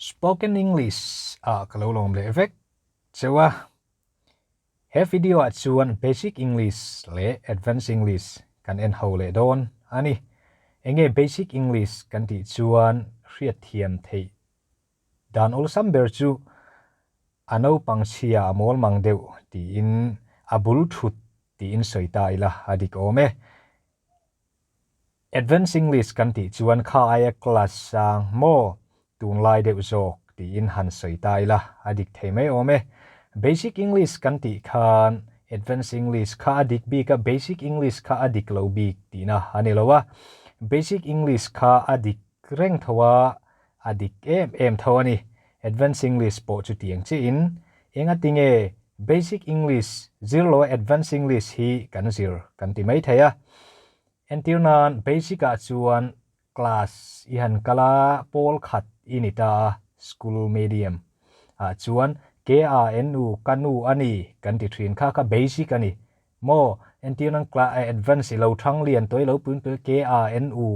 Spoken English ah ka lo lawm leh vek cheu a. He video ah chuan Basic English leh Advanced English kan en ho leh dawn a ni. Enge Basic English kan tih chuan hriatthiam theih dan awlsam ber chu a naupang chhia a mawl mang deuh tiin a bul thut tiin sawi ta ila a dik awm e. Advanced English kan tih chuan kha aia class sang maw tunlai deuh zawk tiin han sawi ta ila a dik thei mai awm e. Basic English kan tih khan Advanced English kha a dik bik a, Basic English kha a dik lo bik tihna a ni lo a. Basic English kha a dik reng tho a, a dik em em tho a ni. Advanced English pawh chutiang chiahin engatinge Basic English zir lo a Advanced English hi kan zir kan ti mai thei a. Entir nan Basic ah chuan class i han kal a, pawl khat i ni ta a, school medium ah chuan KANU, ka nu a ni kan ti thin kha kha basic a ni maw? Entir nan advance i lo thang lian tawh i lo pui tawh i KANU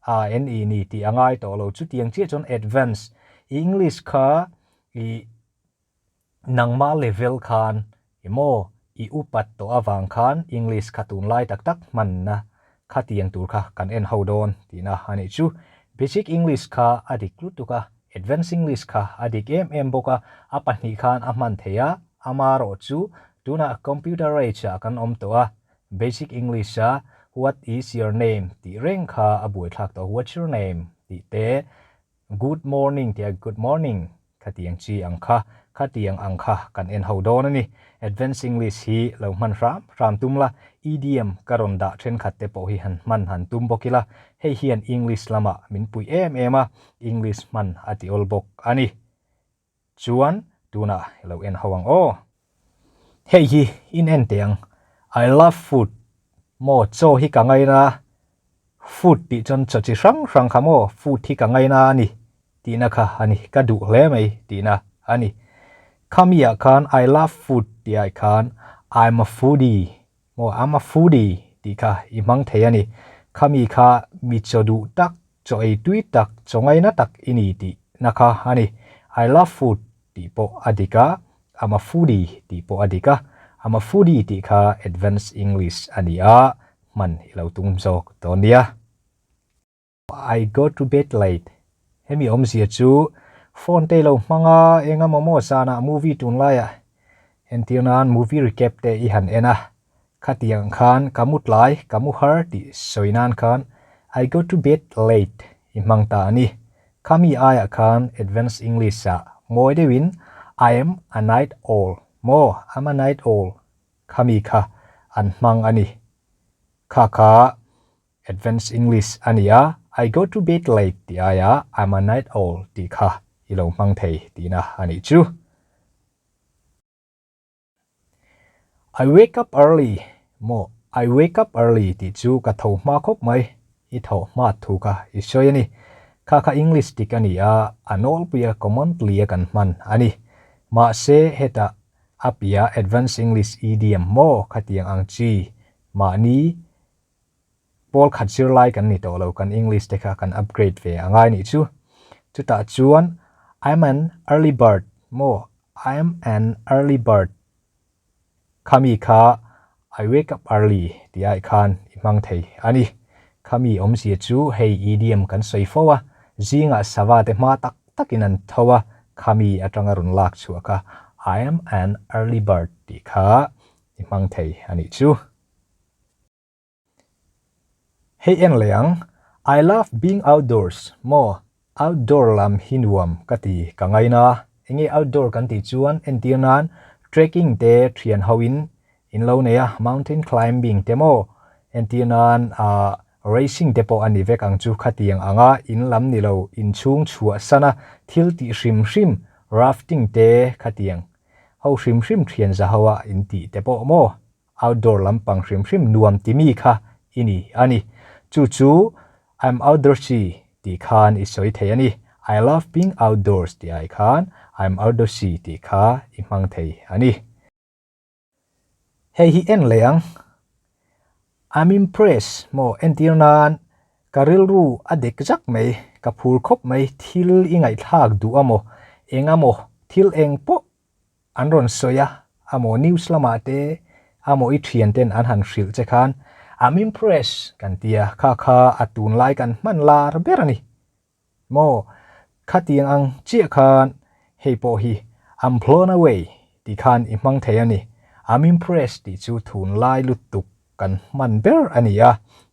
a N I ni tih a ngai tawh lo. Chutiang chiah chuan advance i English kha i nangmah level khan i maw i upat tawh avang khan English kha tunlai tak tak hmanna khatiang tur kha kan en ho dawn tihna a nih chu. Basic English kha a dik lutuk a, Advance English kha a dik em em bawk a, a pahnih khan a hman thei a, amarawh chu tunah computer age ah kan awm tawh a, Basic English a What is your name? tih reng kha a buaithlak tawh, What's your name? tih te, Good morning tih a Good morning khatiang chi ang kha, khatiang ang kha kan en ho dawn a ni. Advanced English hi lo hman hram hram tum la, idiom ka rawn dah thenkhat te pawh hi han hman han tum bawk ila, hei hian English lamah min puih em em a, English hman a ti awl bawk a ni. Chuan tunah i lo en ho ang aw. Hei hi in en teh ang, I love food maw chaw hi ka ngaina, food tih chuan chaw chi hrang hrang kha maw food hi ka ngaina a ni tihna kha a ni, ka duh hle mai tihna a ni. Khami ah khan I love food tih ah khan I'm a foodie maw I'm a foodie tih kha i hmang thei a ni. Khami kha mi chaw duh tak Chaw ei tui tak, chaw ngaina tak i ni tih na kha a ni. I love food tih pawh a dik a, I'm a foodie tih pawh a dik a. I'm a foodie tih kha advanced English a ni a, hman i lo tum zawk dawn nia. I go to bed late. Hemi awmzia chu phone te i lo hmang a, eng emaw maw zanah movie tunlaiah entir nan movie recap te i han en a, Khatiang khan ka mu tlai, ka mu har tih sawi nan khan I go to bed late i hmang ta a ni. Khami aiah khan Advanced English ah mawi deuhin I am a night owl maw, I'm a night owl khami kha an hmang a ni. Kha kha Advanced English a ni a, I go to bed late tih aiah I'm a night owl tih kha i lo hmang thei tihna a nih chu. I wake up early maw I wake up early tih chu ka tho hma khawp mai, i tho hma thu kha i sawi a ni. Kha kha English dik a ni a, a nawlpuia commonly a kan hman a ni. Mahse hetah a piah advanced English idiom maw khatiang ang chi mahni pawl khat zirlai kan ni tawh lo, kan English te kha kan upgrade ve a ngai nih chu. Chutah chuan I'm an early bird maw I'm an early bird khami kha I wake up early tih ai khan i hmang thei a ni. Khami awmzia chu hei idiom kan sawi fo a, zingah sava te hma tak takin an tho a, khami atanga rawn lak chhuah kha I am an early bird tih kha i hmang thei a nih chu. Hei en leh ang, I love being outdoors maw outdoor lam hi nuam ka ti ka ngaina enge outdoor kan tih chuan entir nan trekking te thian ho in in lo nei a mountain climbing te maw entir nan ah racing te pawh a ni vek ang chu khatiang anga in lam ni lo inchhung chhuah sana thil tih hrim hrim rafting te khatiang ho hrim hrim thian za ho a in tih te pawh maw Outdoor lampang hrim hrim nuam ti mi kha i ni a ni. Chu chu I'm outdoorsy tih khan i sawi thei a ni. I love being outdoors tih ai khan I'm outdoorsy tih kha i hmang thei a ni. Hei hi en leh ang. I'm impressed maw entir nan ka rilru a dek zak mai. Ka phur khawp mai, thil i ngaihthlak duh a maw? Eng a maw? Thil eng pawh an rawn sawi a, a maw news lamah te a maw i thian ten an han hrilh che khan I'm impressed kan ti a, kha kha a tunlai kan hman lar ber a ni. Maw? Khatiang ang chiah khan hei pawh hi I'm blown away tih khan i hmang thei a ni. I'm impressed tih chu thunlai lutuk kan hman ber a ni a,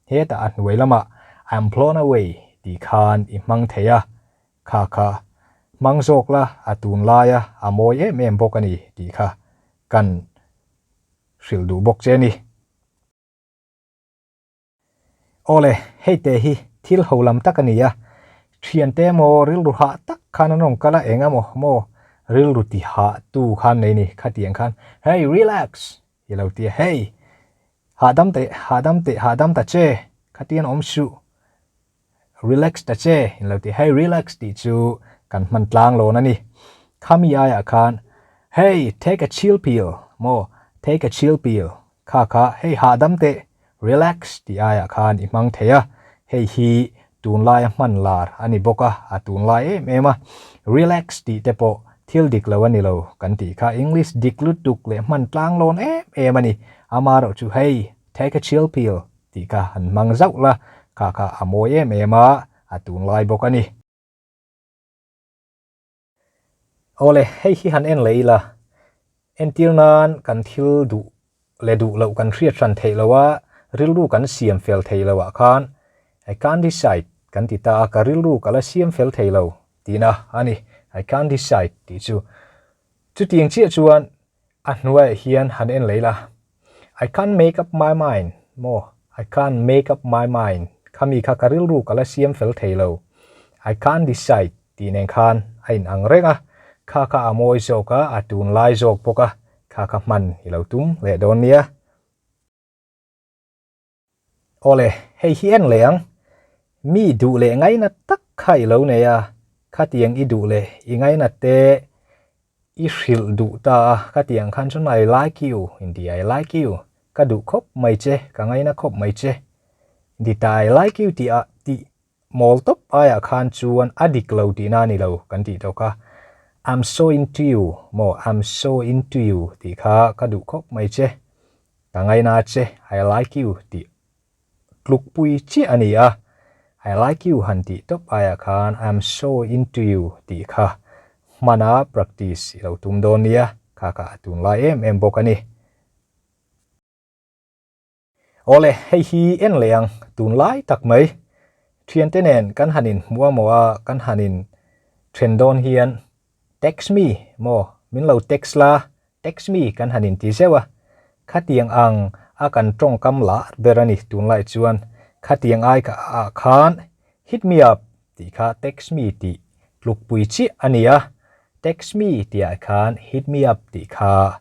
hetah a hnuai lamah I'm blown away tih khan i hmang thei a, kha kha hmang zawk la a tunlaia a mawi em em bawk a ni tih kha kan hrilh duh bawk che a ni. Awle, hei te hi thil ho lam tak a ni a, thiante emaw rilru hah tak khan an rawn kal a, eng emaw maw rilru ti hah tu khan nei ni khatiang khan hey relax i lo ti a, hey hahdam teh hahdam teh hahdam ta che khatiang awm suh relax ta che in lo ti a, hey relax tih chu kan hman tlang lawn a ni, khami aiah khan hey take a chill pill maw take a chill pill Kha kha hei hahdam teh, relax tih aiah khan i hmang thei a, hei hi tunlaia hman lar a ni bawk a, a tunlai em em a. Relax tih te pawh thil dik lo a ni lo kan tih kha English dik lutuk leh hman tlang lawn em em a ni. Amaherawh chu hei take a chill pill tih kha han hmang zauh la, kha kha a mawi em em a, a tunlai bawk a ni. Awle, hei hi han en leh ila, entir nan kan thil duh leh duh loh kan hriat hran theih lo a, rilru kan siam fel thei lo ah khan I can't decide kan ti ta a, ka rilru ka la siam fel thei lo tihna a ni, I can't decide tih chu. Chutiang chiah chuan a hnuaiah hian han en leh ila, I can't make up my mind maw, I can't make up my mind khami kha ka rilru ka la siam fel thei lo, I can't decide tih nen khan a in ang reng a, kha kha a mawi zawk a, a tunlai zawk bawk a, kha kha hman i lo tum leh dawn nia. Awle, hei hi en leh ang. Mi duh leh ngaina tak kha i lo nei a, khatiang i duh leh i ngaina te i hrilh duh ta a, khatiang khan chuan I like you inti I like you, ka duh khawp mai che, ka ngaina khawp mai che inti ta I like you tih ah tih mawl tawp aiah khan chuan a dik lo tihna a ni lo kan tih tawh kha. I'm so into you maw I'm so into you tih kha ka duh khawp mai che. Ka ngaina che I like you tih tlukpui chiah a ni a, I like you han tih tawp aiah khan I'm so into you tih kha hmana practice i lo tum dawn nia, kha kha a tunlai em em bawk a ni. Awle, hei hi en leh ang, tunlai tak mai. Thiante nen kan han inhmu a maw a, kan han in then dawn hian Text me maw min lo text la, text me kan han inti zeuh a, khatiang ang a kan tawngkam lar ber a ni tunlai chuan khatiang ai ah khan hit me up tih kha text me tih tlukpui chiah a ni a, text me tih ah khan hit me up tih kha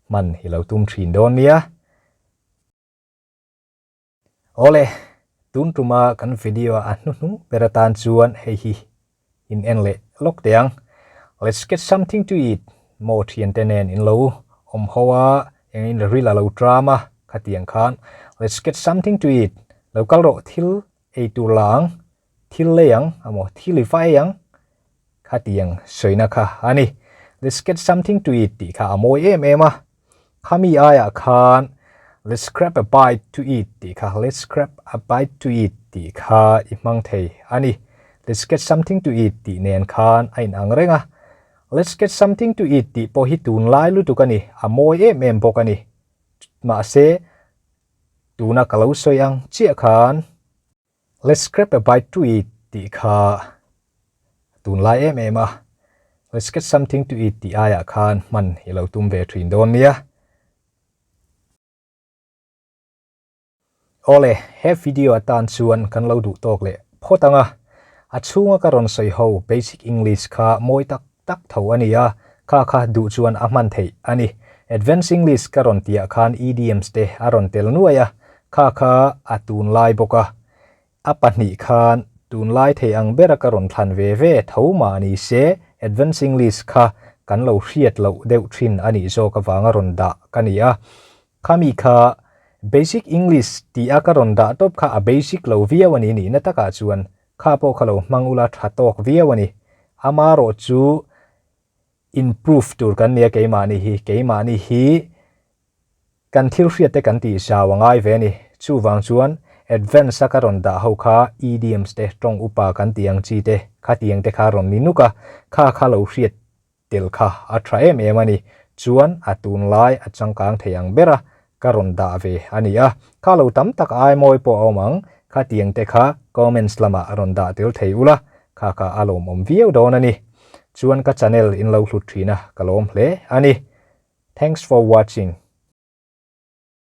hman i lo tum thin dawn nia. Awle, tun tuma kan video a hnuhnung ber atan chuan hei hi in en leh lawk teh ang. Let's get something to eat, maw thiante nen in lo awm ho a, eng in ril a lo tram a, khatiang khan let's get something to eat, lo kal rawh thil ei tur la ang, thil lei ang emaw thil i va ei ang, khatiang sawina kha a ni. Let's get something to eat tih kha a mawi em em a. Khami aiah khan Let's grab a bite to eat tih kha Let's grab a bite to eat tih kha i hmang thei a ni. Let's get something to eat tih nen khan a inang reng a. Let's get something to eat tih pawh hi tunlai lutuk a ni, a mawi em em bawk a ni. Mahse, tuna ka lo sawi ang chiah khan Let's grab a bite to eat tih kha tunlai em em a, Let's get something to eat tih aiah khan hman i lo tum ve thin dawn nia. Awle, he video atan chuan kan lo duh tawk leh phawt ang a, a chhunga ka rawn sawi ho basic English kha mawi tak tak tho a ni a, kha kha duh chuan a hman theih a ni. Advanced English ka rawn tihah khan idioms te a rawn tel nuai a, kha kha a tunlai bawk a. A pahnih khan tunlai thei ang bera ka rawn thlan ve ve tho mah ni se, Advanced English kha kan lo hriat loh deuh thin a nih zawk avanga rawn dah ka ni a. Khami kha Basic English tih a ka rawn dah tawp kha a basic lo viau a ni nihna takah chuan. Kha pawh kha lo hmang ula tha tawk viau a ni. Amarawh chu improve tur kan nia keimahni hi, keimahni hi kan thil hriat te kan tih zau a ngai ve a ni. Chuvang chuan advance a ka rawn dah ho kha idioms te, tawng upa kan tih ang chi te, khatiang te kha rawn ni nuk a, kha kha lo hriat tel kha a tha em em a ni. Chuan a tunlai a changkang thei ang ber a, ka rawn dah ve a ni a. Kha lo tam tak ai mawi pawh a awm ang, khatiang te kha comments lamah a rawn dah tel thei ula, kha kha a lawmawm viau dawn a ni. Chuan ka channel in lo hlut thin a, ka lawm hle a ni. Thanks for watching.